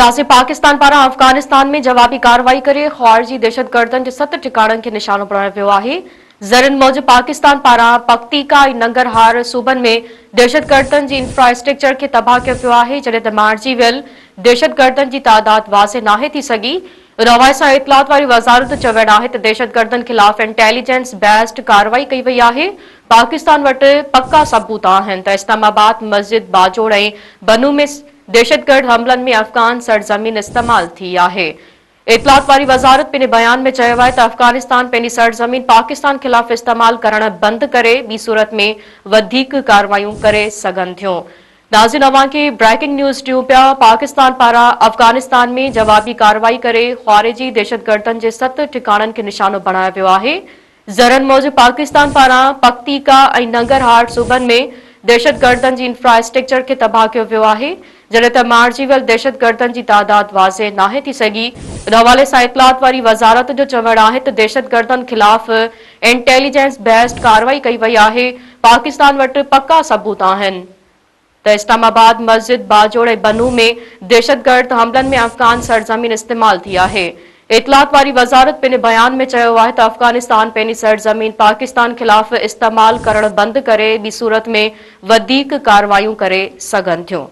داسي پاڪستان پاران افغانستان ۾ جوابي ڪارروائي ڪري خوارجي دهشتگردن جي ست ٺڪاڻن کي نشانو بڻايو ويو آهي. ذريعن موجب پاڪستان پاران پڪتيڪا ۽ ننگرهار صوبن ۾ دهشتگردن جي انفراسٽرڪچر کي تباهه ڪيو ويو آهي جڏهن ته مارجي ويل دهشتگردن جي تعداد واضح ناهي ٿي سگهي. ان حوالي سان اطلاعات واري وزارت جو چوڻ آهي ته دهشتگردن خلاف انٽيليجنس بيسڊ ڪارروائي ڪئي وئي آهي، پاڪستان وٽ پڪا ثبوت آهن ته اسلام آباد، مسجد باجوڙ ۽ بنو ۾ دهشتگرد حملن ۾ افغان سرزمين استعمال ٿي آهي. اطلاعات واري وزارت پنهنجي بيان ۾ چيو آهي ته افغانستان پنهنجي سرزمين پاڪستان خلاف استعمال ڪرڻ بند ڪري ٻي صورت ۾ وڌيڪ ڪارروايون ڪري سگهن ٿيون. ناظرين اوهان کي بريڪنگ نيوز ڏيون پيا پاڪستان پاران افغانستان ۾ جوابي ڪارروائي ڪري خوارجي دهشتگردن جي ست ٺڪاڻن کي نشانو بڻايو ويو آهي. ذريعن موجب پاڪستان پاران پڪتيڪا ۽ ننگرهار صوبن ۾ دهشتگردن جي انفراسٽرڪچر کي تباهه ڪيو ويو آهي، جڏهن ته مارجي ويل دهشتگردن جي تعداد واضح ناهي ٿي سگهي. ان حوالي سان اطلاعات واري وزارت جو چوڻ آهي ته دهشتگردن خلاف انٽيليجنس بيسڊ ڪارروائي ڪئي وئي آهي، پاڪستان وٽ پڪا ثبوت آهن. ته اسلام آباد، مسجد باجوڙ ۽ بنو ۾ دهشتگرد حملن ۾ افغان سرزمين استعمال ٿي آهي. اطلاعات واري وزارت پنهنجي بيان ۾ چيو آهي ته افغانستان پنهنجي سرزمين پاڪستان خلاف استعمال ڪرڻ بند ڪري ٻي صورت ۾ وڌيڪ ڪارروايون ڪري سگهن ٿيون.